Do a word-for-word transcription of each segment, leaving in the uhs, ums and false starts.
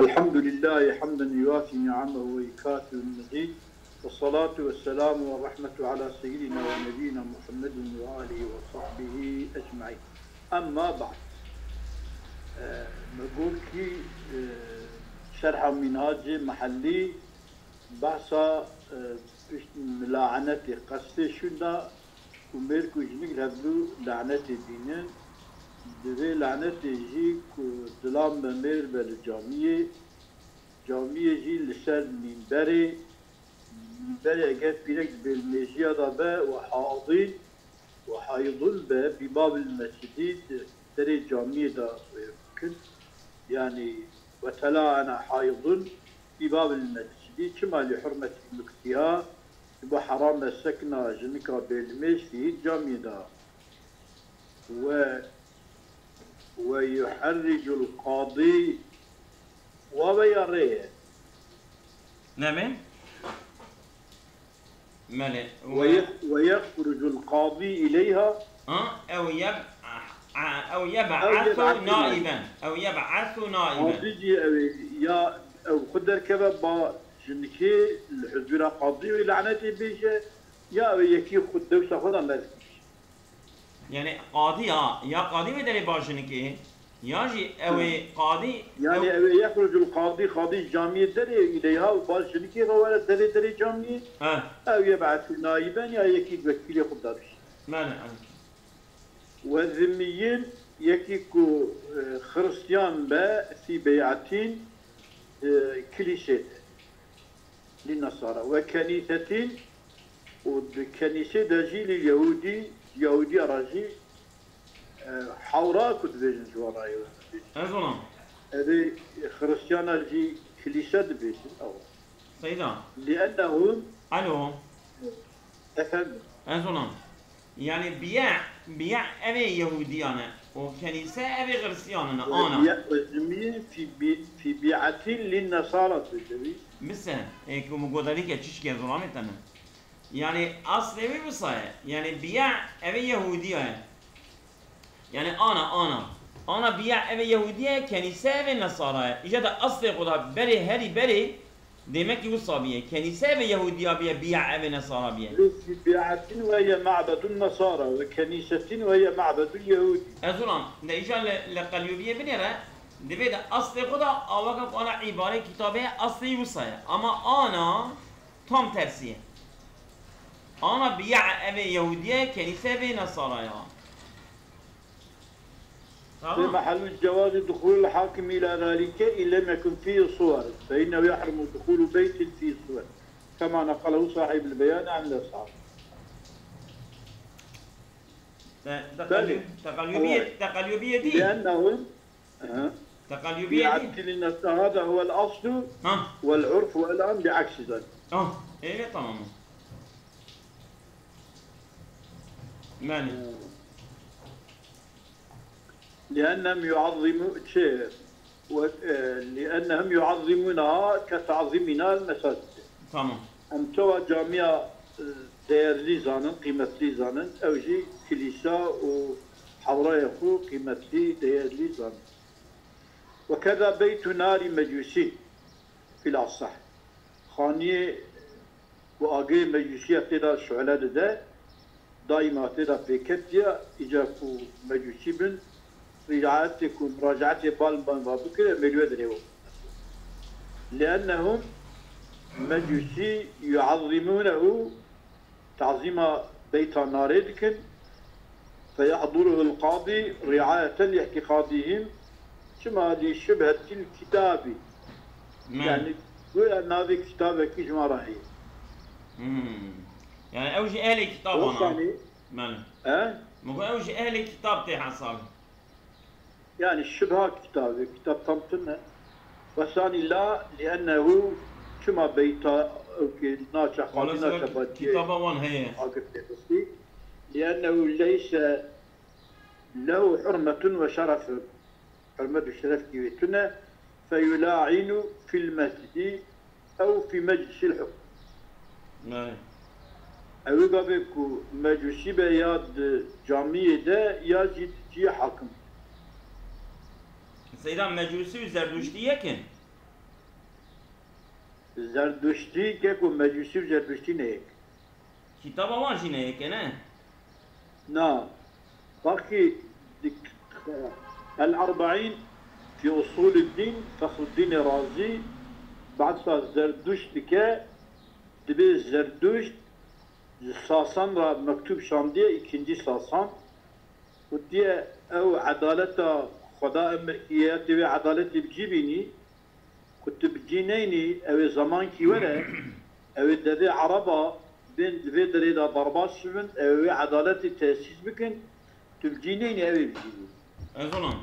الحمد لله حمدا يوافي نعمه ويكافئ مزيده، والصلاة والسلام والرحمة على سيدنا ونبينا محمد وآله وصحبه أجمعين. أما بعد. E, me got kî, e, şerha Mînhacê Mihellî behsa, e, pişt milaenetê qestê şûn da ku mêr ku jinik li hevdû lanetê dînin, divê lanetê jî ku zilam be mêr be li camiyê, camiyê jî li ser mînberê, mînberê eger pîrek di bêlmêjiya de be û hadîn û haydûn be, bi babil mescidî di derê camiyê de wê bikin. Yanî, وتلا أنا حائض في باب المسجد، çima li hurmetî muktîha, ji bo heram e sekna jinika bêlmêj fî camiyê de. Ve, ve yuherricul qadî, wawe ya rê ye. Nemê? Belê. Ve ye-, ve yehrucul qadî ileyha. Ha, ew yeb-, a, ew yeb'asu naiben. Ew yeb'asu naiben. Qadî jî ew ê ya, ew xwe derkeve ba jinikê li huzûra qadî wê lanetê bêje, ya ew ê yekî xwe dewsa xwe de merg bî. Yani qadî ya, ya qadî wê derê ba jinikê, ya jî ew ê qadî, yanî ew ê yexrucul qadî, qadî camiyê derê îleyha û ba jinikê re were derê, derê camiyê. He. Ew yeb'asu naiben, ya yekî wekîlê xwe dabî. Belê, elkî. Ve zimmiyyin, yekî ku, e, xiristiyan be, fî bey'atin, e, kilîsê de. Lî nesara. Ve kenîsetin, û di kenîsê de jî lî yehûdî, yehûdiya re jî, e, hewra ku dibêjin ji wan re ye. Ez ona. Evê xiristiyana jî kilîse dibêjin, ew. Seyda. Liennehum. Alo. Efendim? Ez ona. Yani biye, biye evê Yehudiyan e. O kenîse evê Xristiyan e, ana. Biye özmî fi bi-, fi bi'atin lin nesara tecevî. Bise, e, ku mu godarî ke çişkê zolamê tene. Yani aslê wî wisa ye. Yani biye evê Yehudiya ye. Yani ana, ana. Ana biye evê Yehudiya ye, kenîse evê Nesara ye. Îca de aslê xwe da berê herî berê Demek ki wisa biye. Kenîse ve Yehudiya biye, biya eve Nesara biye. Lê fi bi'atin ve ye ma'bedun Nesara ve kenîsetin ve ye ma'bedul Yehudi. Ez ulan, de îca li, li Qelyûbiyê binêre, divê de aslê xwe de awaka ku ana îbarê kitabê ye, aslê wisa ye. Ama ana tam tersî ye. Ana biya eve Yehudiye, kenîse ve Nesara ya. Tamam. في محل جواز دخول الحاكم إلى ذلك إن لم يكن فيه صور، فإنه يحرم دخول بيت فيه صور، كما نقله صاحب البيان عن الأصحاب. Te-, بل، teqelyûbiyê, teqelyûbiyê dî. لأنهم، ها؟ Teqelyûbiyê dî. يعدل النص، هذا هو الأصل، ها؟ والعرف الآن بعكس ذلك. Ah, öyle tamam. Yani. لأنهم يعظمو-، çi, ve, e, لأنهم يعظمونها كتعظيمنا المساجد. Tamam. Em çawa camiya, e, değerli zanin, qîmetlî zanin, ew jî kilîsa û hewraya xwe qîmetlî, değerli zanin. وكذا بيت نار مجوسي في الأصح. Xaniyê ku agirê mecûsiya tê de şu'le dide, daîma tê de pêketiye, îca ku mecûsî bin, rîayetê ku muracaetê bal ban va bikire, mêlûye dirêwe. لأنهم مجوسي يعظمونه، tazîma beyta narê dikin, فيحضره القاضي رعاية لاعتقادهم، çima لشبهة الكتاب. Hmm. Yani, goya navê kitabekî ji wan re heye. Hmm. Yani, ew jî ehlê kitab ana. Wextanî. Belê. He? Min got, ew jî ehlê kitab tê hesabê. Yani, şibha kitabê, kitab tam tune. Wesanî la, لأنه، çima beyta, ew ki naçe, xalî naçe, kitaba wan heye. Agir tê xistî. لأنه ليس له حرمة وشرف. Hurmet û şerefkî wê tune. فيلاعن في المسجد أو في مجلس الحكم. Belê. Ew ê gavê ku mecûsî be ya di camiyê de ya jî di ciyê hakim. Seyda, mecûsî û zerdûştî yek in? Zerduştî keko Mecusî û Zerduştî ne yek. Kitaba wan jî ne yek e, ne? Na. Belkî dik-, El Erbaîn fi Usûlid Dîn, Fexruddînê Razî behsa Zerduşt dike, dibê Zerduşt ji Sasan re mektûb şandiye, îkincî Sasan, gotiye, ew edaleta Xweda em ya tê wê edaletê bi cî bînî, ku tu bi cî neynî, ew ê zemankî were, ew ê devê Ereba bên di vê derê de derbas bibin, ew ê wê edaletê tesîs bikin, tu bi cî neynî, ew ê bi cî bînî. Ez ona.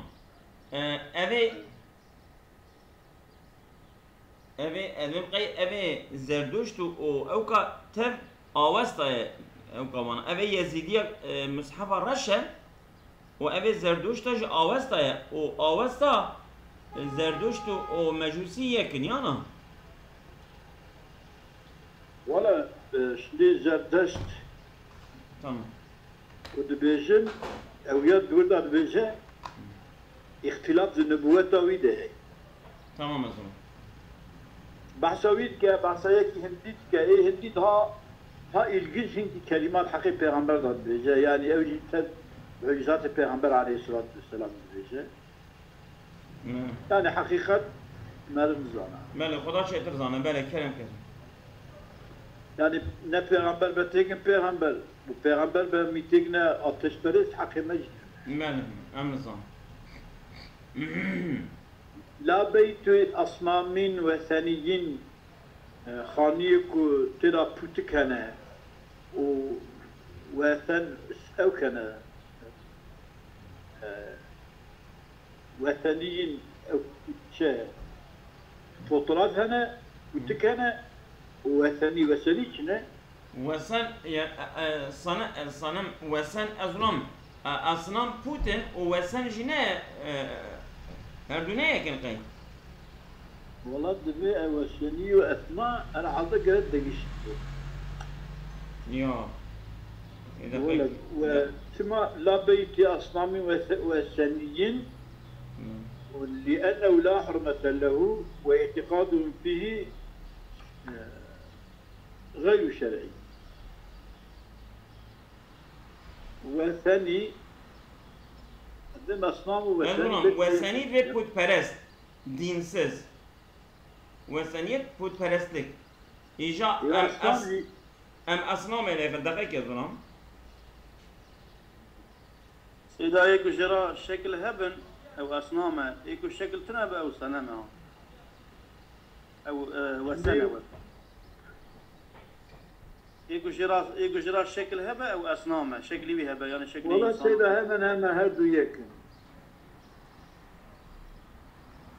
E, ev ê, ev ê, ev ê qey, ev ê Zerduşt û, û ewka tev Awesta ye, ewka wana. Ev ê Yezîdiya, e, Mishefa Reş e. Û ev ê Zerduşta ji Awesta ye. Û Awesta, e, Zerduşt û, û Mecûsî yek in, yana? Wala, e, şimdi Zerdeşt Tamam. ku dibêjin, ew ya di wir de dibêje, îxtîlaf di nibûweta wî de heye. Tamam, ez ona. Behsa wî dike, behsa yekî hindî dike. Ê hindî daha, daha ilginç hindî kelimat heqê pêxember de dibêje. Yani ew jî tev mucizatê pêxember aleyhissalatu vesselam dibêje. Ne. Yani heqîqet meriv nizane. Belê, Xweda çêtir zane. Belê, kerem ke. Yani ne pêxember be têkin pêxember. Bu pêxember be mîtêk ne ateşperest heqê me jî. Belê, em nizan. La beytu asnamîn weseniyîn, e, xaniyê ku tê de pûtik hene û wesen ew hene, e, weseniyîn ew çi, fotoğraf hene, pûtik hene û wesenî, wesenî çi ne? Wesen, ya, e, e, sana, e, sanam, wesen ez nam, e, asnam pût in û wesen jî ne, e, her du ne yek in qey? Wala divê ew wesenî û esna herhalde gere degişt. Ya. Ê de Wala, qey-, we ya. Çima la beyti asnamî wese-, weseniyîn, Hmm. û li'ennehu la hurmete lehu ve i'tiqaduhum fîhî, e, Xeyru şer'î. Wesenî, din asnam û Ez wesenî, ona, pek wesenî vê putperest, dînsiz. Weseniyet putperestlik. Îja Ya em asnam as-, jî em asnamê lê xil deqekê zunam. Seyda, ê ku jê re şekil hebin, ew esnam e. Ê ku şekil tune be, ew senem e. Ew, e, wesen e, Lê wesen. Ê ku jê re, ê ku jê re şekil hebe, ew esnam e. Şeklî wî hebe, yani şeklî Wala însan. Seyda, hemen hemen her du yek in.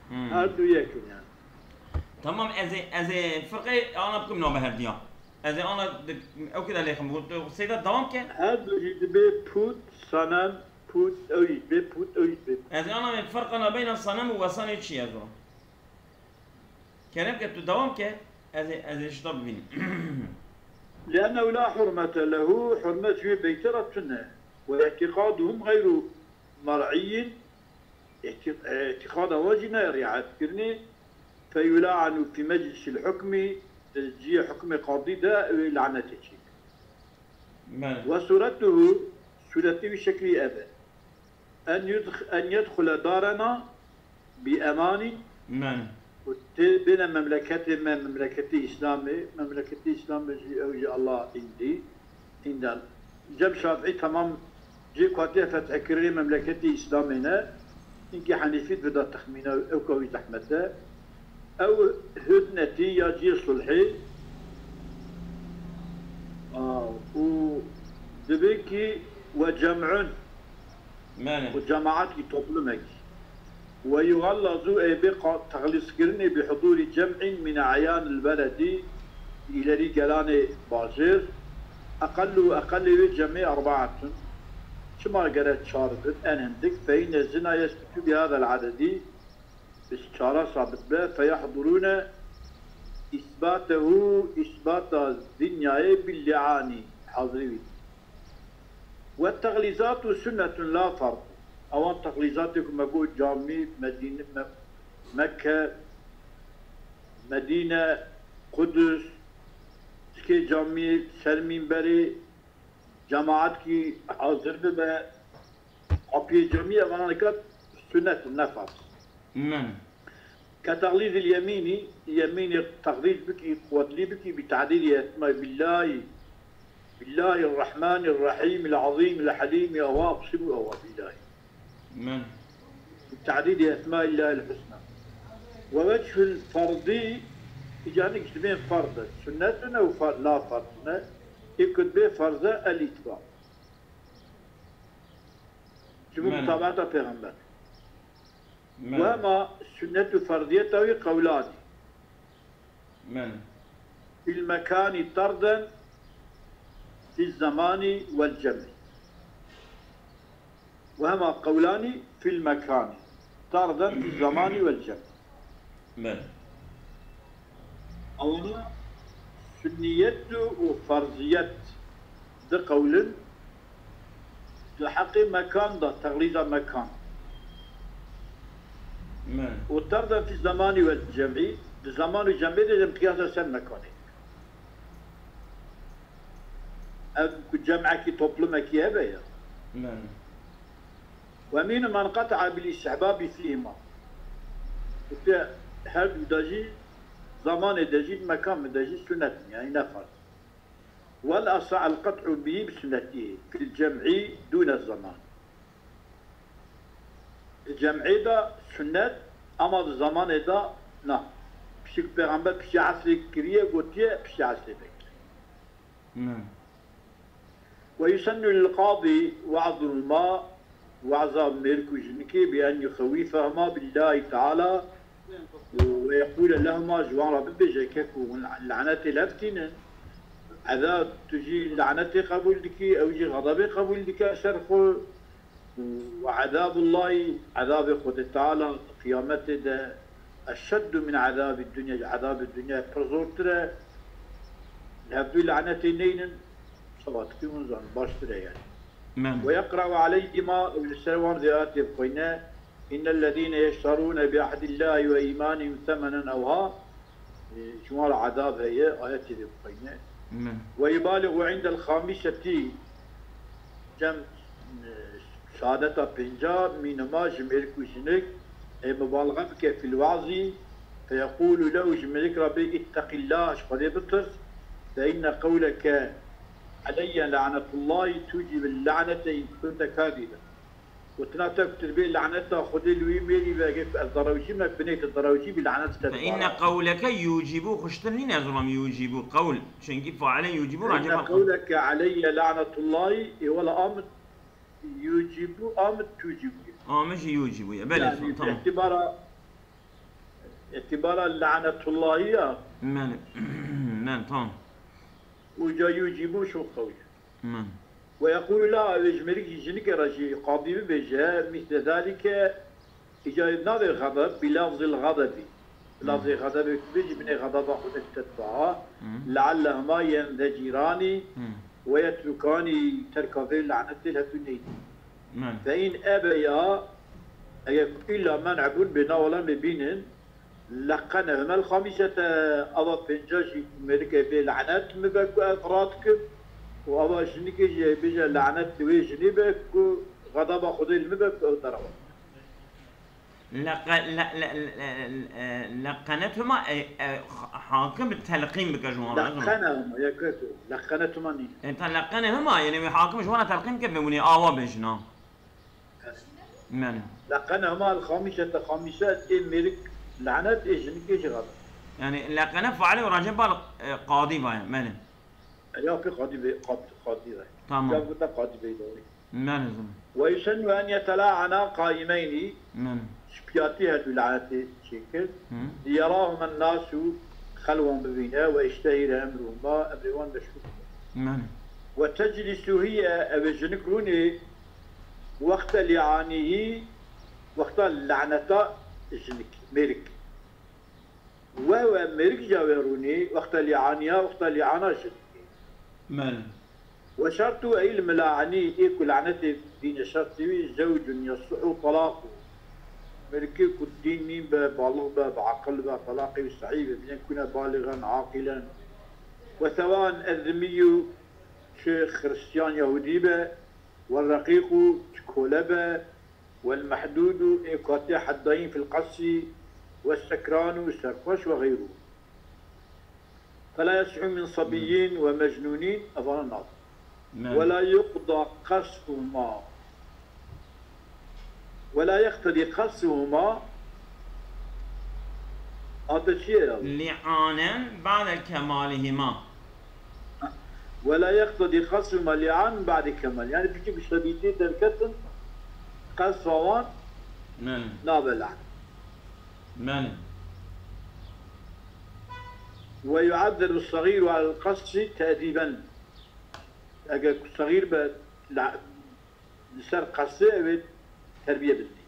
Hmm. Her du yek in yani. Tamam, ez ê, ez ê firqê ana bikim navê hevdiya. Ez ê ana di-, ew kida lêxim. Seyda, dewam ke. Her du jî dibê pût, sanem, pût, ew jî dibê pût, ew jî dibê pût. Ez ê ana ferqa nabeyna sanem û wesanê çi ye zor? Kerem ke tu dewam ke, ez ê, ez ê ji te bibînim. Li'ennehu la hurmete lehu, hurmet ji wê beytê re tune. Ve i'tiqaduhum xeyru mer'iyyin, îtî-, îtîqada wan jî nayê riayet kirinê, feyula'anu fî meclisîl hukmî, di cihê hukmê qadî de wê lanetê çêkin. Belê. Ve sûretuhu, sûretê wî şeklî ev e. En yudx-, en yedxule darena bi emanîn. Belê. Û tê bêne memleketê me, memleketê Îslamê. Memleketê Îslamê jî ew jî Allah îndî. Îndî. Cem Şafî temam cê ku hatiye fethkirinê memleketê Îslamê ne. Hinkî Henîfî dibê texmîna ew ka wî zehmet e. Ew hudnetî ya cihê sulhê, a, û dibê kî we cem'un, Belê. û cemaat kî toplumekî. Ve yuxallazu ê bê qa-, texlîskirinê bi hudûrî cem'in min e'yanil beledî, îlerî gelanê bajêr, eqellu, eqelê wê cemê erbaatun. Çima gere çar bin, en hindik, fe inne zina yesbutu bi hadal adedî, bi çara sabit be, feyahdurûne îsbatehu, îsbata zinyayê bil li'anî, hazirî wî. Ve teglîzatu sunnetun la fard. Ewan teglîzatê ku me got camî, Medîne, Me-, Mekke, Medîne, Qudus, tikê camiyê ser mînberê, cemaetkî hazir bibe, qapiyê camiyê, evana nika sunnet, ne farz. Men. Ke teqlîdil yemînî, yemînê teqlîd bikî, quwetlî bikî, bi tehdîdî esma billahî, billahî rrahmanî rrahîm, il azîm, il helîm, ya wa aqsimu, ya wa billahî. Men. Bi tehdîdî esma illahîl husna. Ve vechul ferdî, îcanik ji dibên ferz e. Sunnet ne û fer-, la ferz ne. Ê ku dibê ferz e, el îtba. Ji bo Men. Mutabaeta pêxember. Men. Ve hema sunnet û ferziyeta wî qewlanî. Men. Fil mekanî terden fil zemanî vel cemî. Ve hema qewlanî fil mekanî terden fil zemanî vel cemî. Men. Ewana sunniyet û ferziyet di qewlin, di heqê mekan de, teqlîda mekan. Men. Û terden fî zemanî vel cemî, di zeman û cemê de jî em qiyas ser mekanê. Ev ku cem'ekî, toplumekî hebe ya. Men. Ve mîn men qet'a bil istihbabi fîhima. Û te her du de jî, zemanê de jî, mekan de jî sunnet in, yani ne farz. Vel asah el qet'u bihi bi sunnetî fil cem'i dûne zaman. Di cem'ê de sunnet, ama di zemanê de na. Pişik pêxember piştî esrê kiriye, gotiye piştî esrê vekir. Ne. Ve yusennu lil qadî wa'zul ma, wa'za mêrik û jinikê bi en yuxewîfehuma billahî teala ve yeqûle lehuma, ji wan re bibêje ke ku hûn lanetê lev tînin, eza tu jî lanetê qebûl dikî, ew jî xedebê qebûl dike ser xwe. Ve ezabullahî, ezabê Xwedê Teala di qiyametê de eşeddu min ezabî dunya, ji ezabê dunya pir zortir e. Li hevdû lanetê neynin, çawa dikî hûn zanin, baştir e yani. Men. Ve yeqra'u aleyhima, ew li ser wan vê ayetê bixwîne, innellezîne yeşterûne bi ehdillahî ve îmanîhim semenen ewha, e, ji wan re ezab heye, ayetê vê bixwîne. Men. Ve yubaligu indel xamisetî, cem, e, şehadeta pênca, mînima ji mêrik û jinik, ê mubalixe bike fil wazî, feyeqûlu lehu, ji mêrik re bê, ittaqillah, ji Xwedê bitirs, fe inne qewleke aleyye lanetullahî tucîbil lanete in kunte kadîben. Gotina te ku tu dibê laneta Xwedê li wî mêrî ve, eger ez derewjî me, binê tu derewjî bî, lanet te Fe inne dibara. Qewleke yucîbû xuştir nîne zilam yucîbû qewl. Çünkü faile yucîbû Fe inne racî qewleke aleyye lanetullahî, ê wela amit yucîbû, amit tucîbû. Amit jî yucîbû ye. Belê, yani, tamam. Îtibara, îtibara lanetullahî ya. Men, men, tamam. Uca yucîbû şu qewl. Men. Ve yeqûlu la, ew ê ji mêrikî jinikê re jî qadî bibêje, mîsle zalike, îca navê xedeb, bi lafzil xedebi. Bi lafzê xedebê ku bêjî, binê xedeba Xwedê te diba. Leallehuma yenzecîranî ve yetrukanî, terka vê lanetê li hevdû neyî. Men. Fe in ebeya, eger ku îlla men'bûn bê, na wela me bînin, Leqenehumel xamisete, ava pênca jî mêrikê bê lanet min be ku ez radikim û ava jinikê jî ê bêje lanet li wê jinê be ku xedaba Xwedê li min be ku ew derewa. Leqe-, le-, le-, le-, le-, leqenethuma, e, e, ha-, hakim bi telqîn bike ji wan re, ez Leqenehuma, ya ke tu, leqenethuma nîne. E, ta leqenehuma, yani wê hakim ji wan re telqîn bike, bimûnê awa bêjin ha. Men. Leqenehuma el xamisete, xamise ê mêrik lanet, ê jinikê jî xebat. Yani leqene faile û racê bal, e, qadî baye. Men. Ya pê qadî be, qad-, qadî be. Tamam. Ya gote qadî be doğru. Men izin. Ve yusennu en yetela'ana qaimeyni. Men. Ji piyatî her du lanetê çêkir. Hı. Liyerahumen nasu, xelwan bibîne, ve iştehîre emruhuma, emrê wan meşhûr. Men. Ve teclisu hiye, ev ê jinik rûnê, wexte li'anîhî, wexta laneta jinik, mêrik. Ve, ve mêrik jî wê rûnê, wexte li'anîha, wexta li'ana jinikê. Men. Ve şertu ey li mila'enî, ê ku lanetê dîne şertê wî, zewcun yesihhu talaqu. Mirikê ku dîn nîn be, balix be, bi aqil be, talaqê wî sehîh be, bîne kune balixen, aqilen. Ve sewaen ezzimîyû, çi xiristiyan, yahûdî be, ve reqîqû, çi kole be, ve mehdûdû, ê ku hatiye heddayîn fil qesî, ve sekranu, serxweş ve xeyrû. Fela yesihû min sabiyyin ve mecnûnîn, evana nat. Wela yuqda qesfuhuma. Wela yeqtedî qesfuhuma. Ate çi ye ya? Li'anen ba'de kemalihima. Wela yeqtedî qesfuhuma li'an ba'de kemal. Yani piştî ku sebîtî derketin, qesfa wan Mene. Nabe la'an. Mene. Ve yu'ezzeru sagîru alel qesfi te'dîben. Eger ku sagîr be, la-, li ser qesê ew ê terbiye bidinê.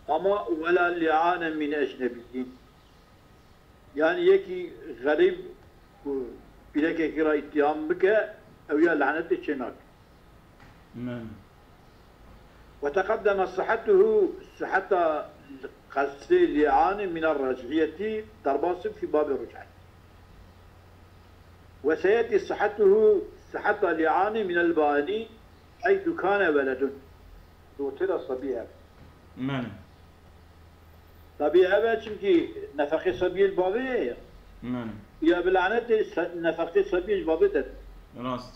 Ama wela li'anen min ecnebiyyin. Yani yekî xerîb ku pîrekekî re îttiham bike, ew ya lanetê çê nake. Mene. وتقدم صحته، صحة قص اللعان من الرجعية، derbasî في باب الرجعة. وسيأتي صحته، صحة اللعان من البائن حيث كان ولد. Dotê de sebî hebe. Mene. Sebî hebe, çimkî nefeqê sebiyê li bavê ye ya. Mene. Ya bi lanetê se-, nefeqê sebiyê ji bavê derdibe. Rast.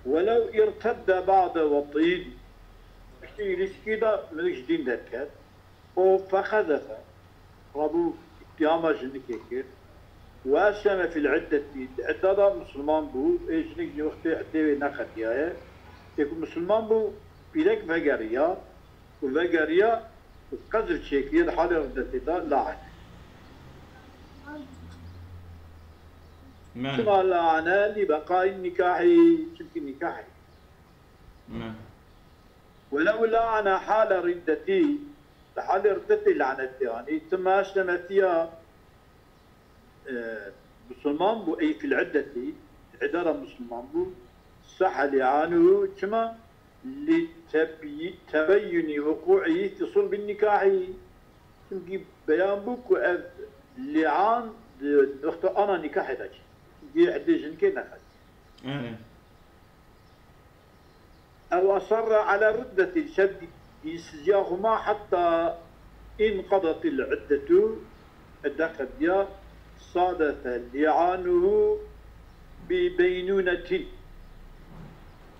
Welew irtedde ba'de wet'în. Piştî îlîşkî de minik ji dîn derket. O feqezefe. Rabû îttihama jinikê kir. Ve esleme fil iddetî. Di idda de misilman bû. Ê jinik jî wextê iddê wê neqediyaye. Ê ku misilman bû, pîrek vegeriya. Ku vegeriya, ku qezf çêkiriye di halê riddetê de la'ene. Mene. Çima la'ene? Li beqayî nikahî, çimkî nikahê. Mene. Welew la'ene hale riddetî, di halê riddetê lanetê anî, tuma eşlemetiya, e, musulman bû, ey fil iddetî, di idda de musulman bû, sahha li'anuhu, çima? Li tebyi-, tebeyyuni vuku'ihi fi sulbin nikahî. Çimkî beyan bû ku ev li'an di noqta ana nikahê de çi. Çimkî iddê jinikê neqediye. Evet. Ew asarra ala riddetî, li ser dînsiziya xwe ma heta inqedatil iddetu, idde qediya, sadefe li'anuhu bi beynûnetî.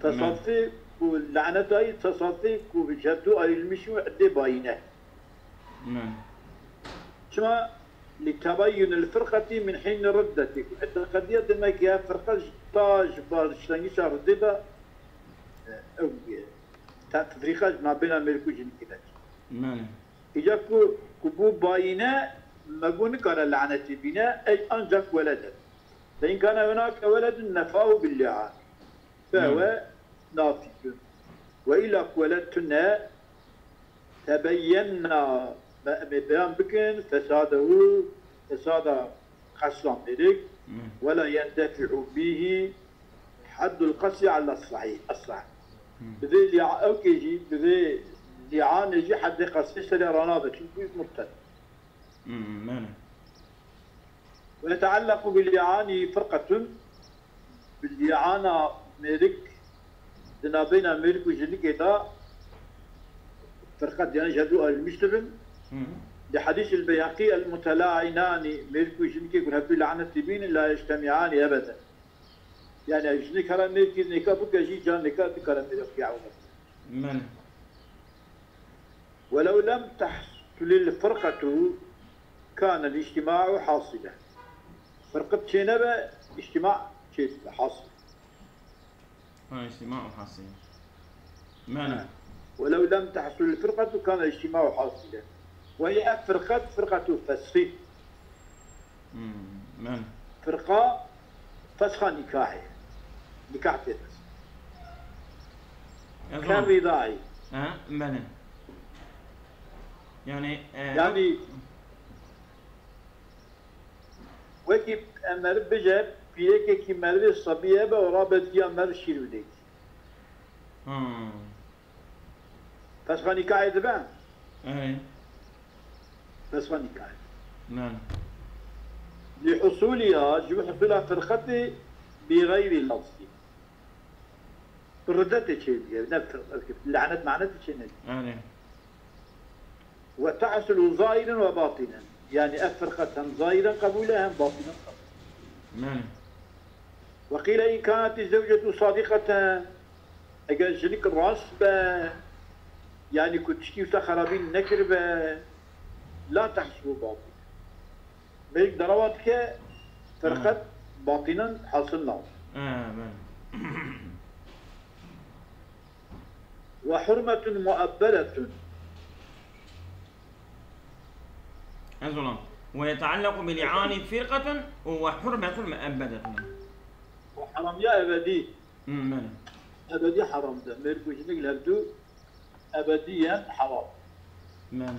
Tesadufê ku lanetayî, tesadufê ku ji hev du ayrılmış û iddê bayîne. Çima? Li tebeyyunil firqetî min hîn riddetî. Ku idde qediya demek ya firqe ji ta ji başlangîça riddê de, e, ew, e, te-, tefrîqa ji nabêna mêrik û jinikê de çi. Mene. Îca ku, ku bû bayîne, me got nikare lanetê bîne, ey ancak weled e. Fe in kane hunake weledun nefahu bil li'an. Fe Mene. Huve nafî. Ve îla ku weled tune, tebeyyenna, me, em ê beyan bikin, fesadehu, fesada qesfa mêrik, Mene. Ve la yendefi'u bihi haddul qesfi ala sahih, esah. Bi vê li'a-, ew kê jî, bi vê li'anê jî heddê qesfê serê ranabe, çimkî murted. Hmm, mene. Ve yeteallaku bi li'ani firqetun, bi li'ana mêrik, di nabeyna mêrik û jinikê de firqet, yani ji hev du ayrılmış dibin. Hı hı. Li hadîs el Beyhaqî, el mutela'inani, mêrik û jinikê ku hev du lanetî bîn, la yectemi'ani ebeden. Yani ev jinik hera mêrkî nêka bike jî, ca nêka dikare mêrek ya ew. Mene. Welew lem tehsulil firqetu kânel îctima'u hasile. Firqet çê nebe, îctima çê dibe, hasil. Ha, îctima'u hasil. Mene. Ha. Welew lem tehsulil firqetu kânel îctima'u hasile. Ve hiye firqet, firqetu fesxî. Hmm, men. Firqa fesxa nikahê. Nikah tê fesx. Ez Ken zanim. Rîdayî. Ha, men. Yani, e, Yani, wekî em meriv bije, pîrekekî merivê sebî hebe û rabe diya meriv şîr bidê. Hmm. Fesxa nîkahê dibe. Erê. Fesxa nîkahê. Belê. Lihusûliha, ji bo husûla firqetê bîxeyrî lafzî. Bi ridetê çêdike, ne fir-, lanet manetê çêneke. Erê. Ve tahsulu zahiren ve batinen. Yani ev firqet hem zahiren qebûl e hem batinen qebûl. Belê. Ve qîle in kaneti zewcetu sadiqeten, eger jinik rast be, yani ku tiştî wisa xerabî nekiribe, la tahsulu batin. Mêrik derewa dike, firqet batinen hasil nabe. Erê, belê. Ve hurmetun muebbedetun. Ez olam. Ve yeteallequ bi li'ani firqetun ve hurmetun muebbedetun. Ve haramiya ebedî. Hmm, belê. Ebedî haram de. Mêrik û jinik li hevdu ebediyen haram. Belê.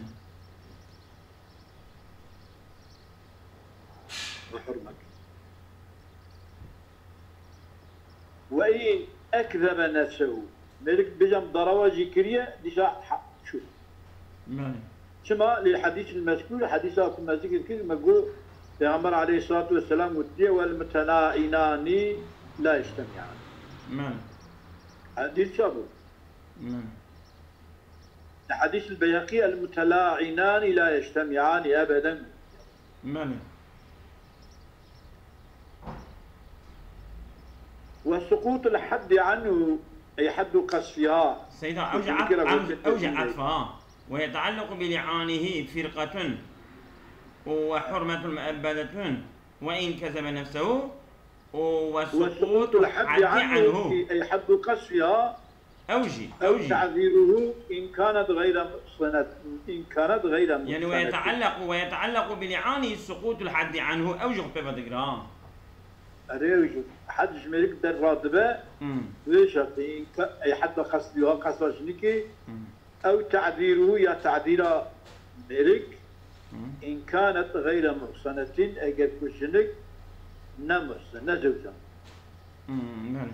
Ve hurmet. Ve in ekzebe nefsehu. Mêrik bijam darawa jî kiriye, dîsa ha-, çû. Belê. Çima? Lil hadîs il mezkûr, hadîsa ku me zikir kir, me got, Peyxamber aleyhissalatu vesselam gotiye, "Vel mutena'inani la yectemi'an." Belê. Hadîs çabû. Belê. Li hadîs il Beyhaqî, "El mutela'inani la yectemi'ani ebeden." Belê. Ve suqutul haddi anhu, ey haddu qasfiha. Seyda, ew jî Kuçini at-, kira ew, gotin ew jî tezî atfa ha. Ve yeteallequ bi li'anihi firqetun. Ve hurmetun muebbedetun. Ve in kezebe nefsehu. Ve Ve suqutul suqutul haddi haddi anhu, anhu. ey haddu qasfiha. Ew jî, Ew ew jî. ta'ziruhu in kanet gayre muhsenet, in kanet gayre Yani ve muhsenet. yeteallequ, ve yeteallequ bi li'ani suqutul haddi anhu. Ew jî xwe pê ve digira. Erê, ew jî. Had ji mêrik derradibe, Hmm. wê şertê, in ka-, ey hadda qasfiha, qasfa jinikê, Hmm. ew ta'ziruhu ya ta'zira mêrik, Hmm. in kanet gayre muhsenetin, eger ku jinik ne muhsen, ne zewcan. Hmm, belê.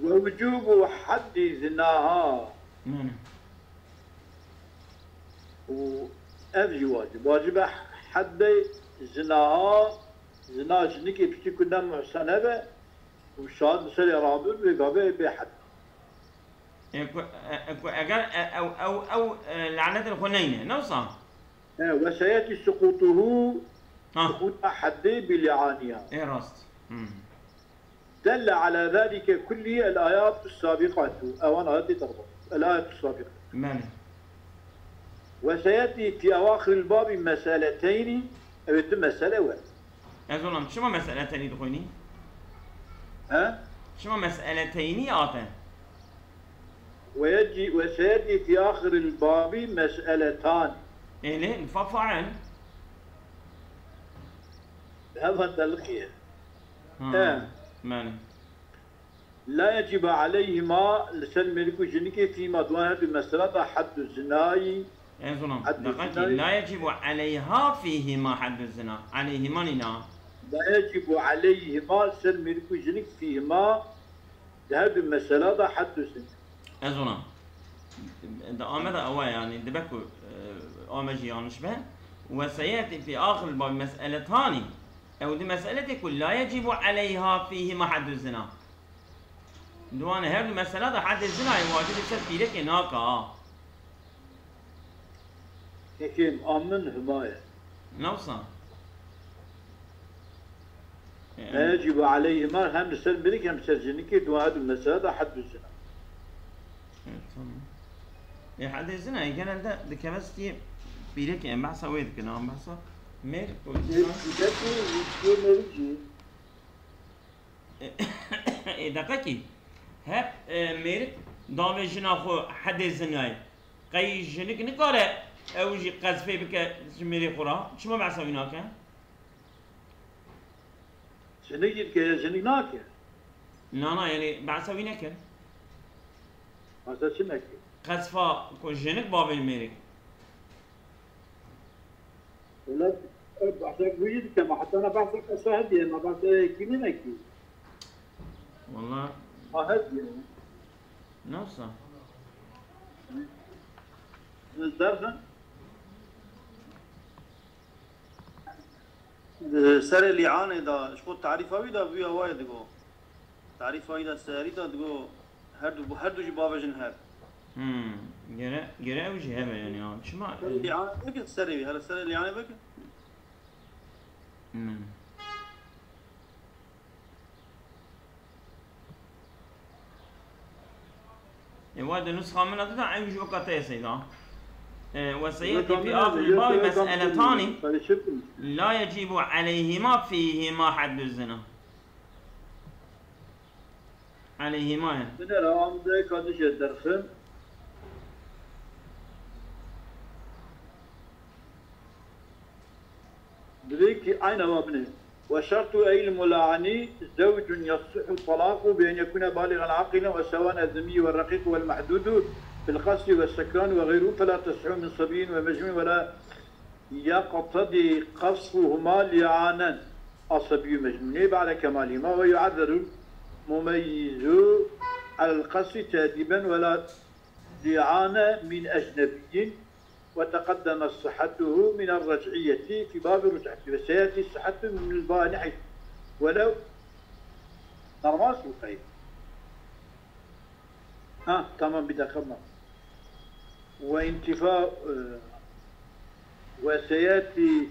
Ve wucubu haddi zinaha. Belê. Û ev jî wacib. Wacib e heddê zinaha, zina jinikê piçî ku ne muhsene be û şahid li serê rabin vê gavê bê hed. E, ku, e, e, ku eger, e, ew, ew, ew, e, lanetên xwe neyne, ne wisa? He, ve seyetî suqutuhu, Ha. suquta heddê bi li'aniya. E, rast. Hmm. Delle ala zalike kullihi el ayatu sabiqatu. Ewan ayetê derba. El ayatu sabiqatu. Belê. Ve seyetî fi ewaxiril babi meseleteyni. Ew ê du mesele we. Ez olam, çima meseletenî dixwînî? He? Çima meseleteynî hate? Ve yecî, ve seyetî fi axiril babi meseletan. Êlê, fa fail. Heva deliqiye. Ha, He. Belê. La yecibu aleyhima, li ser mêrik û jinikê fîma di wan her du mesela de heddu zinayî. Ez olam. Haddu Deqekî. zinayî. La yecibu aleyha fîhima haddu zina. Aleyhima nîna. La yecibu aleyhima, li ser mêrik û jinik fîhima, di her du mesela de heddu zina. Ez olam. Di ame de ew e, yani dibe ku, e, ame jî yanlış be. Ve seyetî fi axir bab meseletanî. Ew di meseletê ku la yecibu aleyha fîhima haddu zina. Di wan her du mesela de heddê zinayê wacibê ser pîrekê naka. Hekîm, a min hima ye. Ne wisa? La yecibu aleyhima, hem li ser mêrik hem li ser jinikê, di wan her du mesela de heddu zina. Evet, tamam. E, heddê zinayê genelde dikeve stiyê pîrekê, em behsa wê dikin, em behsa mêr û Mêr, zina. pîrekê, stiyê mêrik jî. Ê, deqekî. Hep, e, mêrik davê jina xwe hedê zinayê. Qey jinik nikare ew jî qezfê bike ji mêrê xwe re? Çima behsa wî nake? Jinik jî dike, ya jinik nake. Na, na, yani behsa wî nekir. Behsa çi nekir? Qezfa ku jinik bavê mêrik. Wela, ev behsa ku jî dike, ma heta na behsa qesa hediye, ma behsa yekî ne nekî. Wala. Ma hediye. Ne wisa? Derxin. Di serê lîanê de, ji xwe tarîfa wî de bûye wayê digo. Tarîfa wî de serî de digo, her du, her du jî bavêjin her. Hmm. Gere, gere ew jî hebe yani ya. Çima? Serê lîanê bikin, serê wî, here serê lîanê bikin. Hmm. Ê, wa di nusxa min de dida, ew jî weka te yê Seyda. E, وسيأتي في آخر الباب مسألتان لا يجب عليهما فيهما حد الزنا. Aleyhîma ye. Binêre, em dê ka dijê derxin. Divê ki ayna wa binê. وشرط أي الملاعن زوج يصح طلاقه بأن يكون بالغا عاقلا وسواء الذمي والرقيق والمحدود بالقصد والسكران وغيره، فلا تصح من صبي ومجنون، ولا يقتضي قذفهما لعانا الصبي مجنون بعد كمالهما، ويعذر المميز على القذف تأديبا ولا لعان من أجنبي، وتقدمت صحته من الرجعية في باب الرجعة، وسيأتي صحته من الباب نحيف ولو. Normal su kayıp. Ha, tamam, bir dakika, tamam. وانتفاء، e, وسيأتي،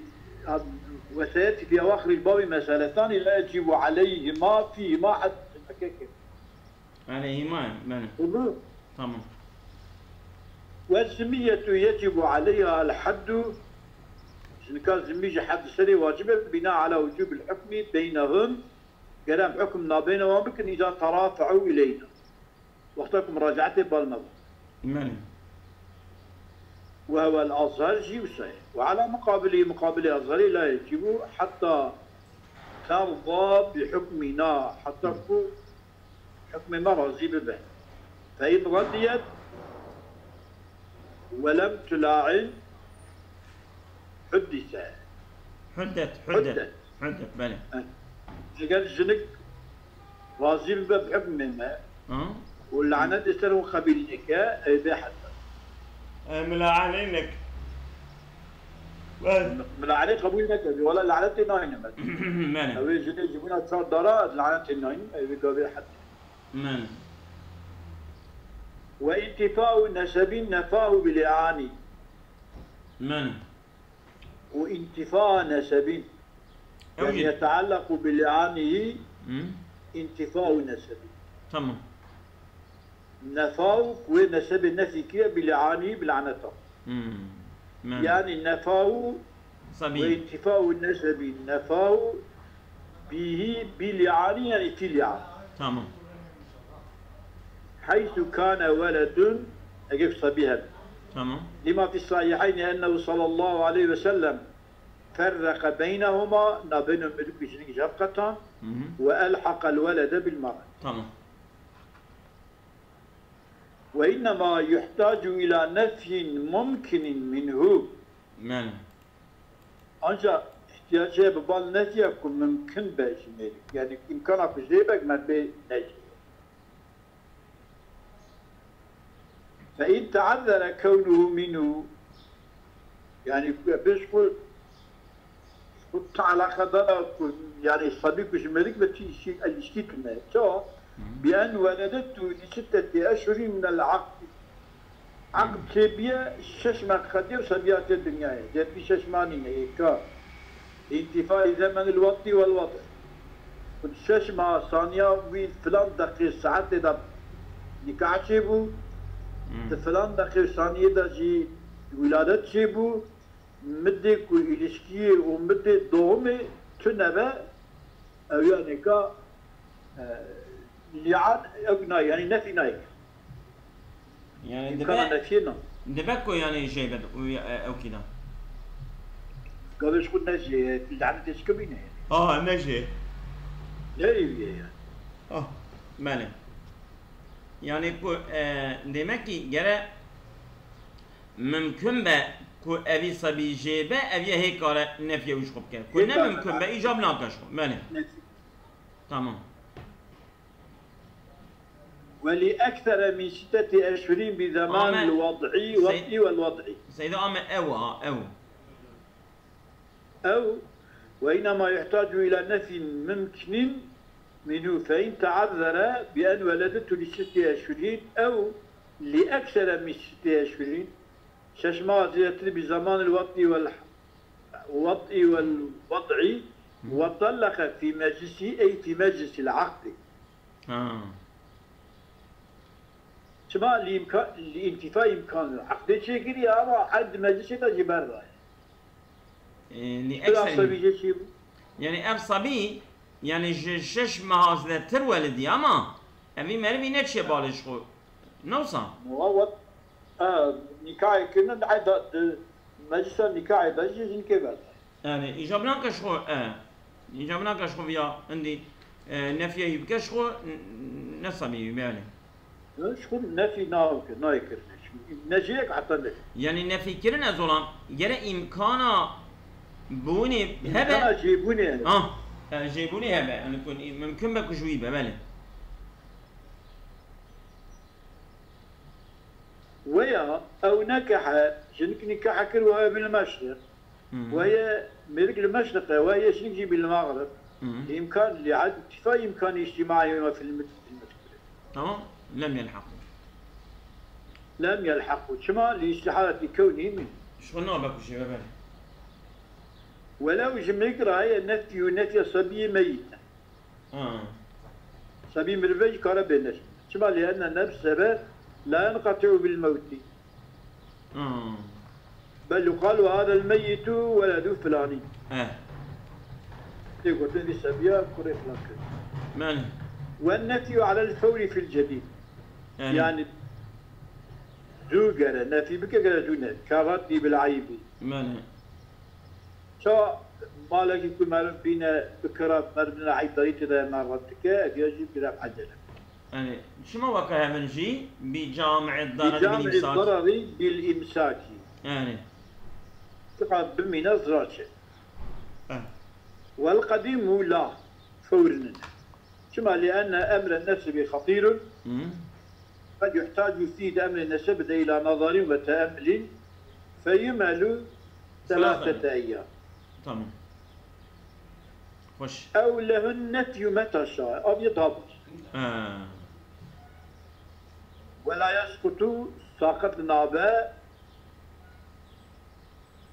وسيأتي في أواخر الباب مسألتان لا يجب عليهما فيهما حد. Aleyhîma ye, belê. Oldu. Tamam. والذمية يجب عليها الحد. Jinika zimmî jî hed serê wacib e, بناء على وجوب الحكم بينهم. Gere em hukm nabeyne wan bikin, إذا ترافعوا إلينا. Wexta ku muracaetê bal nebe. Belê. وهو الأظهر jî wisa ye. وعلى مقابله، muqabilê Azherî, لا يجب حتى ترضى بحكمنا. Heta ku hukmê me razî bibe. فإن رضيت ولم تلاعن حدث. Huddet, huddet. Huddet. Huddet, belê. Eger jinik razî bibe bi hukmê me Ha? û lanetê ser wan qebîl neke, ew bê heta. E, milaanê nek. Belê. Milaanê qebûl neke. Wela lanetê nayne me. Belê. Ew ê jinê ji bona çar dara lanetê nayne, ew ê gavê heta. Belê. وانتفاء نسب نفاه بلعان. Belê. وانتفاء نسب. Ew Yani jî يتعلق بلعانه Hı? انتفاء نسب. Tamam. Nefaw, ku wê nesebê nefî kiriye, bi li'anî, bi laneta. Hmm. Men. Yani nefaw Sabî. Ve intifau nesebi nefaw bihi bi li'anî, yani fi li'an. Tamam. Heysu kane weledun, eger sabî hebe. Tamam. Lima fi sahihayni ennehu sallallahu aleyhi ve sellem ferreke beynehuma, nabeyno mirdik û jinik jî hev qetan, Hı hı. Ve elhaqel welede bil mara. Tamam. Ve innema yuhtacu ila nefyin mumkinin minhu. Yani. Ancak ihtiyacı bi bal nefya ku mümkün be ji mêrik. Yani imkana ku jê bek me bê necî. Fe in teazzere kewnuhu minhu, yani, pişt ku, ku tu eleqedara ku, yani, sabî ku ji mêrik ve tu îşî, ilişkî tune. Çawa? Hı. Bi en weledetu li sitteti eşhurin minel akdi. Akd çêbiye, şeş meh qediye û sebiya tê dinyayê. Cedî şeş meh nîne, êka. Întifayê zemenil wetî wel wetî. Ku şeş meh saniya wî filan deqê saetê de nikah çêbû, Hmm. di filan deqê saniyê de jî wîladet çêbû, midê ku îlişkiyê û midê doğumê tune be, ew ya nêka, e, lîan ew nayê, yanî nefî nayê. Yani İmkana dibe, nefiyê na. Dibe ku yani jê be, u-, e, ew kî da. Gavê ji xwe ne jê, lanetê ji kevî ne. Aha, ne jê. Ne ev ye yani. Ah, belê. Yani ku, e, demek ki gere mümkün be ku evî sabî jê be, ev ye hê kare nefiye û ji xwe bike. Ku ne mümkün be, îcab nake ji xwe. Belê. Nefi. Tamam. ولأكثر من ستة أشهر بضمان Ame الوضع Sey- وضع والوضع. Seyda ame ew a, ew. أو وإنما يحتاج إلى نفي ممكن منه فإن تعذر بأن ولدته لستة أشهر أو لأكثر من ستة أشهر شش ماه زيادة بضمان الوطء والح-، الوطء والوضع وطلق في مجلس، أي في مجلس العقد. Ha. Çima li imka-, li întifa îmkan eqdê çêkiriye ama erd meclisê de jî berdaye. E, li Bila ekseri. Sebî jê çî bû? Yani ev sabî, yani ji şeş meha zêdetir welidî ama evî merivî neçiye balê ji xwe. Ne wisa? Wa wet, e, nîkahê kirine di eda, di meclisa nîkahê de jî jinkê berdaye. Yani îca binake ji xwe, e, îca binake ji xwe viya hindî, e, nefiyê wî bike ji xwe, n-, n-, ne sabî wî be yani. Ji xwe nefî nabike, nayê kirine. Çünkü ne jêyek heta ne. Yani nefî kirin ez olam, gere îmkana bûnê hebe. Îmkana jêbûnê. Ah, e, jêbûnê hebe. Yani ku mümkün be ku ji wî be, belê. Weya ew nekehe, jinik nîkahe kir, weya bil meşriq. Hı hı. Weya mêrik li meşriq e, weya jinik jî bil mağrib. Hı hı. Îmkan, li ad-, tifa îmkanî îctîmaî ve fil mit-, fil meşriq. Tamam. Lem yelhaqû. Lem yelhaqû. Çima? Li îstihaleti kewnî min. Ji xwe nabe ku jê ve belê. Welew ji mêrik re heye nefyû, nefya sebiyê meyît e. Ha. Sebî mirive jî kare bê neş. Çima? Li enne nefse ve la yenqeti'u bil mewtî. Ha. Bel yuqalu hadel meyyitu weledu filanî. He. Tê gotin vî sebiya kurê filan kir. Belê. Ve nefyu alel fewrî fil cedîd. Yani. Yani zû gere, nefî bike gere zû ne. Ka raddî bil eybî. Belê. Ça malekî ku meriv bîne bi kira, meriv bîne eydarî tê de me red dike, ev ya jî bi ref ecele. Yani çima weke hevin jî bi cami'id dararî bil imsakî. Bi cami'id dararî bil imsakî. Yani. Tika bimîne ziraçe. Eh. Wel qedîmu la fewr nine. Çima? Li enne emre nefsi bi xetîrun. Hı. Qed yuhtacu fî di emrê nesebide îla nazarin ve teemmulin feyumelu selasete eyyam. Tamam. Xweş. Ew lehun nefyu meta şa. Ev yê daha baş. Ha. Ve la yesqutu saqit nabe.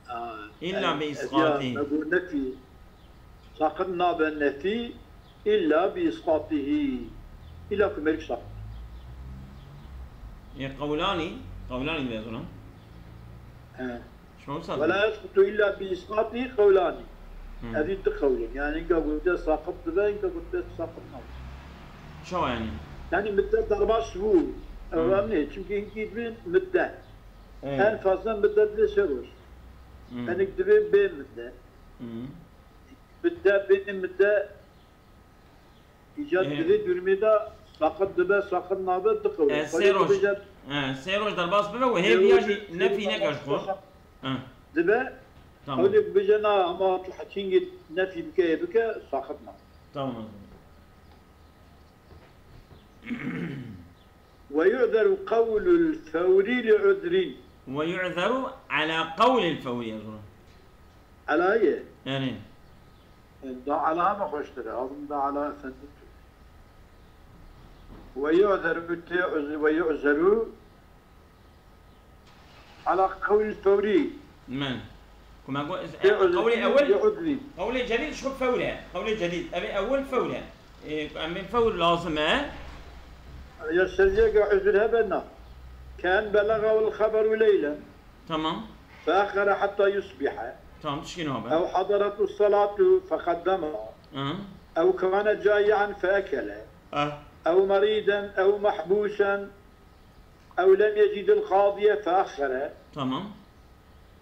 Ha, illa yani, bi isqatî. Ev ya, me got nefî. Saqit nabe nefî illa bi isqatîhî. Illa ku mêrik saqit. Ê qewlanî, qewlanî vê zûna. He. Şima wisa. Ve la yesqutu illa bi isqatî qewlanî. Hı. Evî du qewlin. Yani hinka gote saqit dibe, hinka gote saqit nabe. Çawa yani? Yani midde derbas bû. Hı. Ew em ne? Çünkü hinkî dibin midde. Evet. En fazla midde dibe sê roj. Hı. Enik dibe bê midde. Hı. Midde, bê midde. Îca, ee, di vê durumê de saqit dibe, saqit nabe, du qewl e. Ee, sê roj. Bêje, ee, sê roj derbas bibe û hê viya jî nefî neke ji xwe. Ee. Dibe. Tamam. Qewlê bêje na, ama tu hekîngê nefî bike, yê bike, saqit nabe. Tamam. Ve yu'zeru qewlul fewrî li uzrin. Ve yu'zeru ala qewlil fewrî, ez ona. Ala ye. Yani. Da ala me xweştir e. Azim da ala efendim. Ve yu'zeru tê uz-, ve yu'zeru ala qewlil fewrî. Men. Ku me got, ez, tê e, uzrin, qewlê ewil, li uzrin. Qewlê cedîd ji xwe fewr e. Qewlê cedîd. Ev ê ewil fewr e. Ê, em bên fewr lazim e. Ya seriyeke uzr hebe na. Ken belagahul xeberu leylen. Tamam. Feaxere hatta yusbihe. Tamam, tişkî nabe. Ew hadaretu salatu feqeddema. Hı. Ew kane cai'an feekele. Ah. Ew merîden, ew mehbûsen. Ew lem yecîdil qadiye feaxxere. Tamam.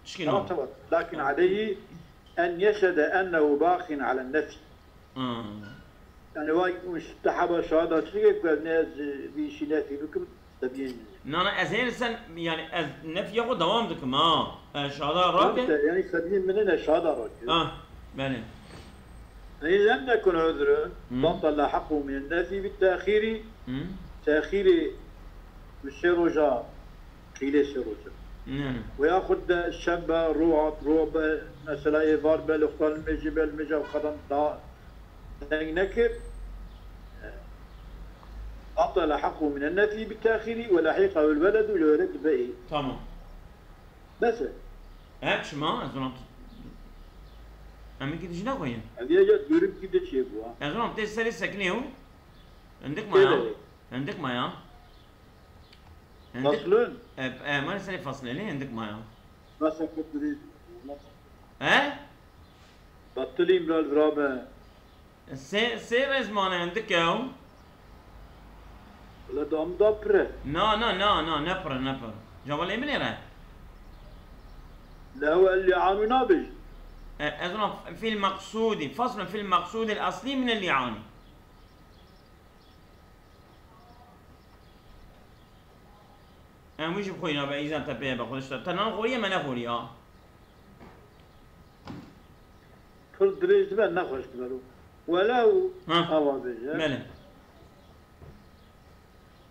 Tişkî nabe. Tamam, tamam. Lakin aleyhi en yeşhede ennehu baqin alen nefy. Ha. Yani vay, te heba şahada çi dike ku ez ne ez vî işî nefî bikim, te biyên. Na, na, ez hênî sen, yani ez nefiya xwe dewam dikim, ha. E, şahada rake. Tamam, te, yani sebiyên min ne şahada rake. Ha, belê. Ey lem nekun uzrun, Hı. Batala haqqu min nefî bit tehîrî. Hı. Texîrê bi sê roja, qîlê sê roja. Yani. Ve yaxud de şeb be, rû hat, rû be, mesela êvar be, li xwe li mêjê be, li mêja xwe de da deng nekir. Batala heqû minen nefî bi texîrî ve lehiqehu l-weledu li were dibe ê. Tamam. Bes e. Hep çima? Ez ona... Em ki dijine koyun. Ev ya ya dûrim ki de çê bû ha. Ez ona tê serê sekine yo. Hindik ma ya. Tê de. Hindik ma ya. Hindik... Faslun. E, e, mani serê faslê ne hindik ma ya. Nasıl kutluğu? He? Battı İmral birabe. Sê, sê rêz mane hindik ew. Wala dam da pire. Na, na, na, na, ne pire, ne pire. Cavalê min ê re. Lehu el-li'anu nabij. E, ez ona fil meqsudi, faslun fil meqsudi el-asli min el-li'ani. Em wî jî bi xwe nabe îzan te pê be xwe işte. Te nan xoriye me ne xoriye. Pir dirêj dibe, nexweş dibe. Welew Ha. Ava bêje. Belê.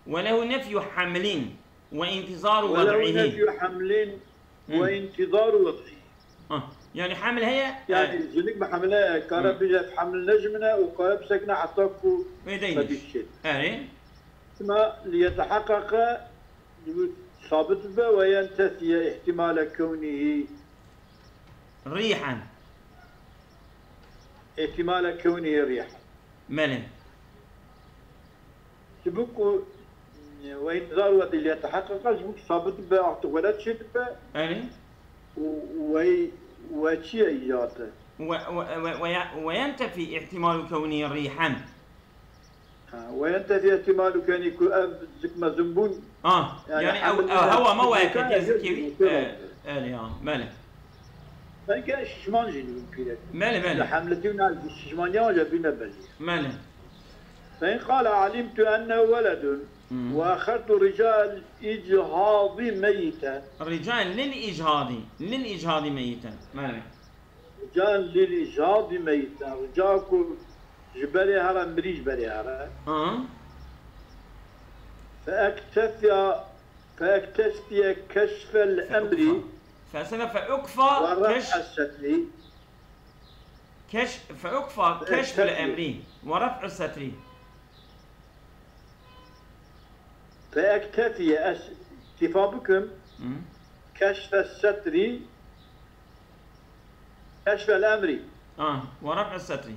Welehu nefyu hamlin ve intizaru Welew wed'ihi. nefyu hamlin Hı. ve intizaru wed'i. Ha. Yani hamil heye. Yani e, jinik bi hamile kare Hı. bije hamil nejmine û kare bisekine heta ku Ve değil. Xwedî çêt. Erê. Sima liyeteheqqeqe sabit be ve yentefiye ihtimale kewnihi Rihan. ihtimale kewnihi rih. Belê. Ji bo ku ve intizar wed'i liyeteheqqeqe ji bo ku sabit be artık wele çêt be Erê. û we we çi ye îcate? Ve, ve, ve, ve, ve yentefi ihtimalu kewni rihan. Ha, ve yentefi ihtimalu kewni ku ev zik mezin bûn. Ah, Yani yani ew, hamil ew hewa me mezin weke mezin tê zikî mezin wî. mezin. E, Erê ya, belê. Belki şişman jî mümkün. Belê, belê. Li hamleti wina şişman ya hoca bine belli. Belê. Fe in qala alimtu ennehu weledun Hmm. ve axertu rical icadi meyiten. Rican lil icadi. Lil icadi meyiten. Belê. Rical lil icadi meyiten. Rica ku ji berê here, mirî ji berê here. Ha. Fe ektefiya, fe ektefiye keşfel emri Fe sene fe ukfa ve keş, ref'es setrî. keş, fe ukfa Fe keşfel ektefiye. emri. Ve ref'es setrî. Fe ektefiye, ez iktifa bikim. Hı. Keşfes setrî. Keşfel emri. Ah, ve ref'es setrî.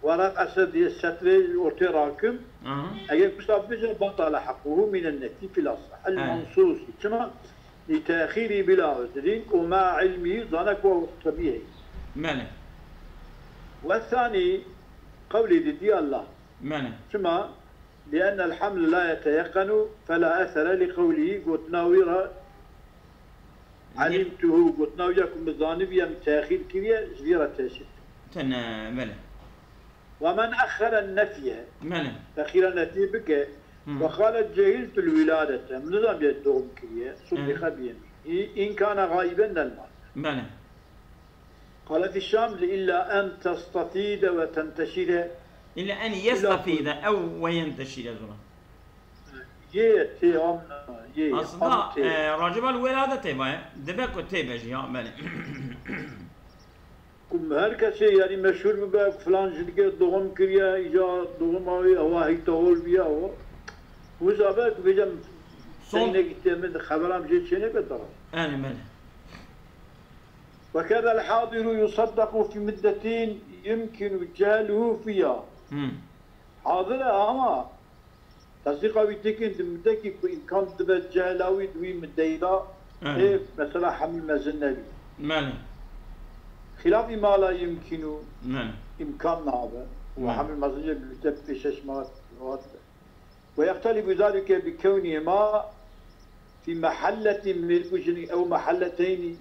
Ve ref'es setrî, setrê ortê rakim. Aha. Eger kuşta bije batala hequhu minen nefî fil asah. El He. mansus. Çima? Li tehîrî bila uzrin û ma ilmî zane ku tebî heye. Belê. Ve thanî qewlî di diya Allah. Belê. Çima? Li ennel hamle la yeteyeqenu fela esere li qewlî gotina wî re alimtuhu gotina wî ya ku min zanibiye min tehîr kiriye ji vî re tesîr. Tene, belê. Ve men exxere nefye Belê. texîra nefyê bike Hı. ve qale cehiltul wiladete min nizaniye doğum kiriye. Hı. Subbixe biyemî. İ- İn kana gaiben del mal. Belê. Qale fi şam li illa en testefide ve tenteşire. İlla en yestefide ew ve yenteşire zora. Yê tê am yê Aslında am tê. e, racibal welade tê vaye. Dibe ku tê bejî ya belê. Ku her kesê yani meşhur bibe, filan jinikê doğum kiriye, îca doğum awî, ewa heyta hol biye ewa. Wiza be ku bêje Son- Sen ne gittiye min xeberam jê çêneke dara. Erê belê. Ve keda el hadiru yusaddaku fi muddetin yumkinu cehluhu fiha. Hı. Hazir e ama tesdîqa wî dikin di mudekî ku îmkan dibe cehla wî di wî muddeyî de Evet. ê mesela hemî mezin nebî. Belê. Xilafî ma la yumkinu Belê. îmkan nabe. Û Evet. hemî mezin jê bi te pêşeş ma hat be. Ve yextelifu zalike bi kewnî ma fi mehelletin milku jini ew mehelleteyni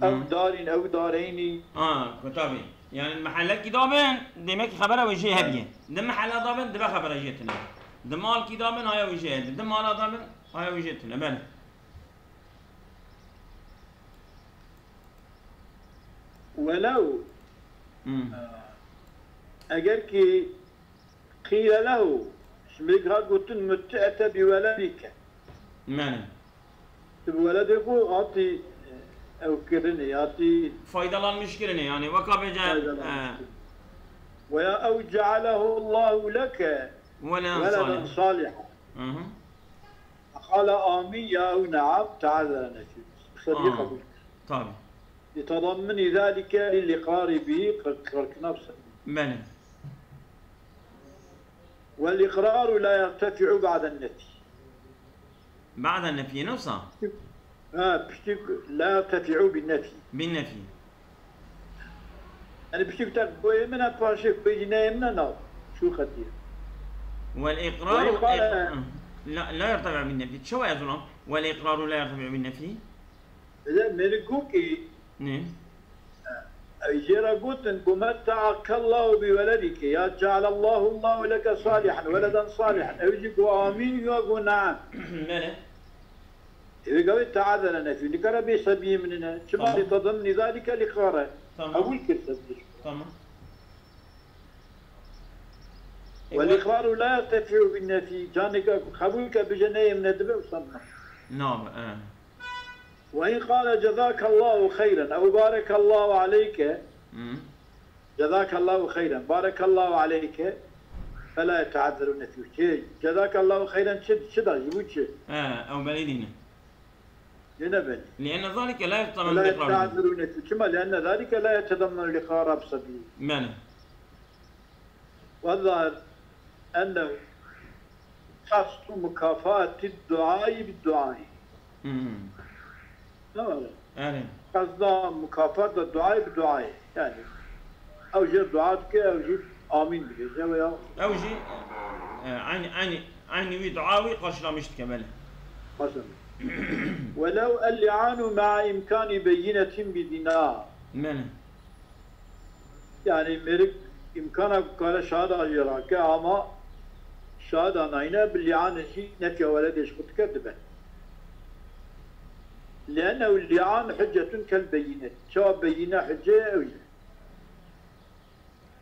ew Hı. darin ew dareynî. Ha, ku tabii. Yani mehellekî dabin, demek ki xebera wê jê hebiye. Di mehella dabin, dibe xebera jê tine. Di malkî dabin, haya wê jê hebe. Di mala dabin, haya wê jê tine. Belê. Welew Hı. eger ki qîle lehu Ji mêrik hat gotin, "Mutti'te bi weledike." Mene. Tu bi weledê xwe hatî, e, ew kirinê, hatî Faydalanmış kirinê, yani, weka bêje, faydalanmış e, kirinê. Veya ew cealehu Allahu leke Weledan weledan salih. Saliha. Hı hı. Qala amin ya ew neam, teazere nefi. Sebî Aa, qebûl. Tabii. Litedammini zalike lil iqrari bihi, qir-, qirkina bi sebî. Bele. Vel iqraru la yertefi'u ba'den nefi. Ba'den nefi, ne wisa? Ha, piştî la yertefi'u bin nefi. Bin nefi. Yani piştî ku te goyê min e, paşê goyê neyê min e, na. Şu xetiye. Vel iqraru Ve iqra- la, la yertefi'u bin nefi. Çawa ez ona? Vel iqraru la yertefi'u bin nefi. Bile mêrik got ki Ne? Ew jê re gotin, "Gumettakallahu bi weledike, ya cealallahu Allahu leke salihan, weleden salihan." Ew jî got, "Amîn," ya got, "Neam." Bele. Ew gavê teazere nefi, nikare bê sebiyê min ne. Çima Tamam. li tadamni zalike li qare. Tamam. Qebûl kir sebiyê. Tamam. E, Vel we- iqraru la yertefi'u bin nefi. Caneke qebûl ke bije neyê min e dibe wisa ne. Nabe, e. Ve in qale cezakallahu xeyren ew barekallahu aleyke, Hı. cezakallahu xeyren, barekallahu aleyke, fela yeteazzeru nefyu. Çi? Cezakallahu xeyren çi, çi da, ji bo çi? He, ew belî nîne. Yine belî. Lienne zalike la yetedemmenu Fela l-iqrar. yeteazzeru nefyu. Çima? Lienne zalike la yetedemmenu l-iqrara bi sebî. Belê. والظاهر أنه قصد مكافأة الدعاء بالدعاء. Hmm. Tamam. Yani. Qesda mukafata duayê bi duayê. Yani, ew jê dua dike, ew jî amîn dibêje veya Ew jî, e, aynı, aynı, aynı wî dua wî karşılamış dike, belê. Qesem. ولو اللعان مع إمكان بينة بزنا. Belê. Yani mêrik îmkana ku kare şahida jê rake, ama şahida nayne bi lîanê jî nefya weledê ji xwe dike dibe. لأنه اللعان حجة كالبينة. Çawa beyîne hicce ew ye.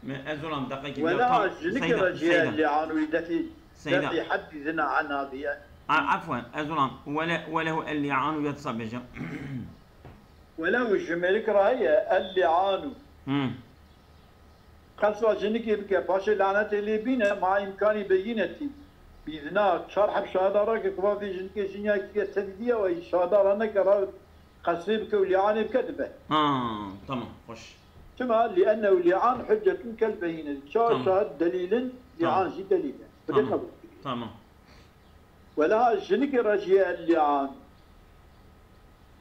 Me, ez olam deqekî Wela jinikê re jî lîan wî defî, Seyda. defî heddî zina ena diye. A, afwen, ez olam, wele, welehu el-lîanu yetsa bêje. Welew ji mêrik re heye, el-lîanu. Hmm. Qesda jinikê bike, paşê lanetê lê bîne, ma îmkanî beyînetî. Bîzna, çar heb şahada rake, ku va vê jinikê jinyakî ye, tevî diye, we şahada raneke, ra qesdê bike û lîanê bike dibe. Ha, tamam, xweş. Çima? لأنه اللعان حجة كالبينة. Çar Tamam. şahid delîl in, Tamam. lîan jî delîl e. Xwedê Tamam. qebûl kiriye. Tamam. Wela jinikê re jî ye lîan.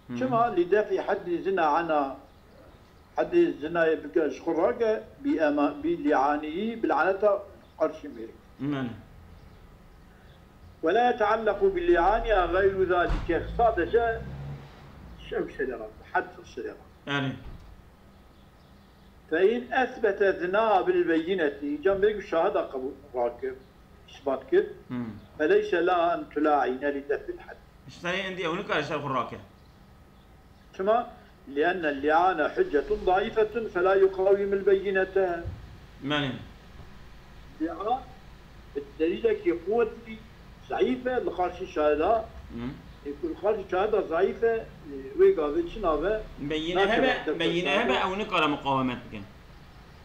Hı. Çima? لدفع حد الزنا عنها. Hedê zinayê bike ji xwe rake, bi ema-, bi lîanî, bi laneta qarşî mêrik. Belê. ولا يتعلق بلعانها غير ذلك. Sadece şev şerê re, hed şerê re. Yani. فإن أثبت الزنا بالبينة، îca mêrik şahida qebûl rakir, îsbat kir, Hmm. فليس لها أن تلاعن لدفع الحد. Ji serê endî ew nikare ji ser xwe rake. Çima? لأن اللعان حجة ضعيفة فلا يقاوم البينة. Belê. Lîan bi delîlekî quwetî zayîf e li qarşî şahida. Hı. Ê ku li qarşî şahida zayîf e, wê gavê çi nabe? Beyîne Nakeve hebe, def beyîne hebe şahidê. Ew nikare muqawemet bike.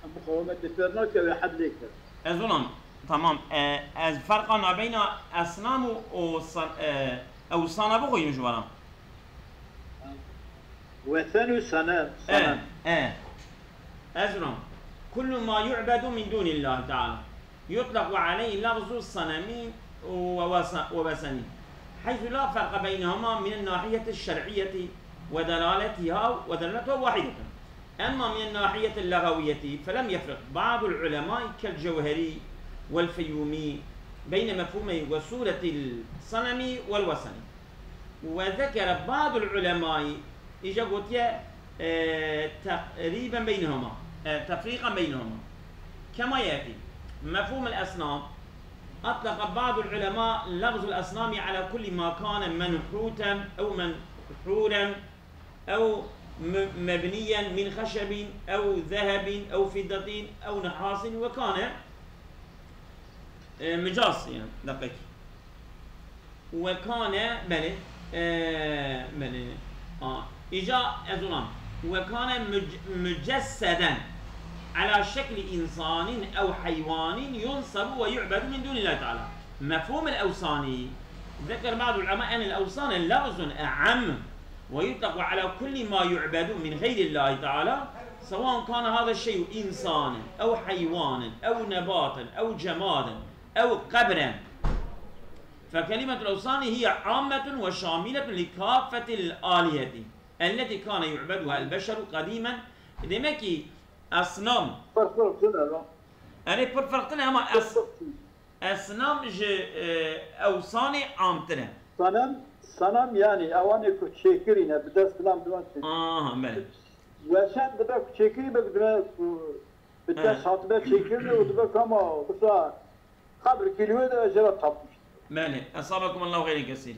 Em muqawemetê pêr nake, wê hed lê kir. Ez olam, tamam, e, ez ferqa nabeyna esnam û, û san-, e, ew sana bixwînim ji we re. Wesen û senem, E, senem. e. Ez olam. كل ما يعبد من دون الله تعالى يطلق عليه لفظ الصنم ووس-، ووثن، حيث لا فرق بينهما من الناحية الشرعية ودلالتها، ودلالتها واحدة. أما من الناحية اللغوية فلم يفرق بعض العلماء كالجوهري والفيومي بين مفهومي وصورة الصنم والوثن. وذكر بعض العلماء، îca gotiye, e, تقريبا بينهما، e, تفريقا بينهما، كما يأتي. مفهوم الأصنام، أطلق بعض العلماء لفظ الأصنام على كل ما كان منحوتا أو منحورا أو م-، مبنيا من خشب أو ذهب أو فضة أو نحاس وكان E, micaz yani, deqek. Ve kane, belê, e, belê. A, îca ez olam. Ve kane müc-, mücesseden ala şekli insanin ev hayvanin yunsabu ve yu'bedu min dunillahi teala. Mefhum el-evsani. Zeker ba'du ulema en el-evsane lafzun e'am ve yutlaku ala kulli ma yu'bedu min gayrillahi teala, sevaun kana hada şey'u insanin ev hayvanin ev nebatin ev cemadin ev qebren. Fekelimetul evsani hiye ammetun ve şamiletun li kafetil aliheti elleti kana yu'beduha el beşeru kadimen. Demek ki esnam, Pir pir tune lan. yani pir ferq tune ama es, esnam ji e, ewsanê amtir e. Sanem, sanem yani ewanê ku çêkirî ne, bi dest filan bilan çêkirî. Aha, belê. Weşan dibe ku çêkirî be, dibe ku bi dest hatibe çêkirinê û dibe ku ama wisa qebr kîlûyê de jira tapmiş. Belê. Esabekum Allahu xeyrin kesîra.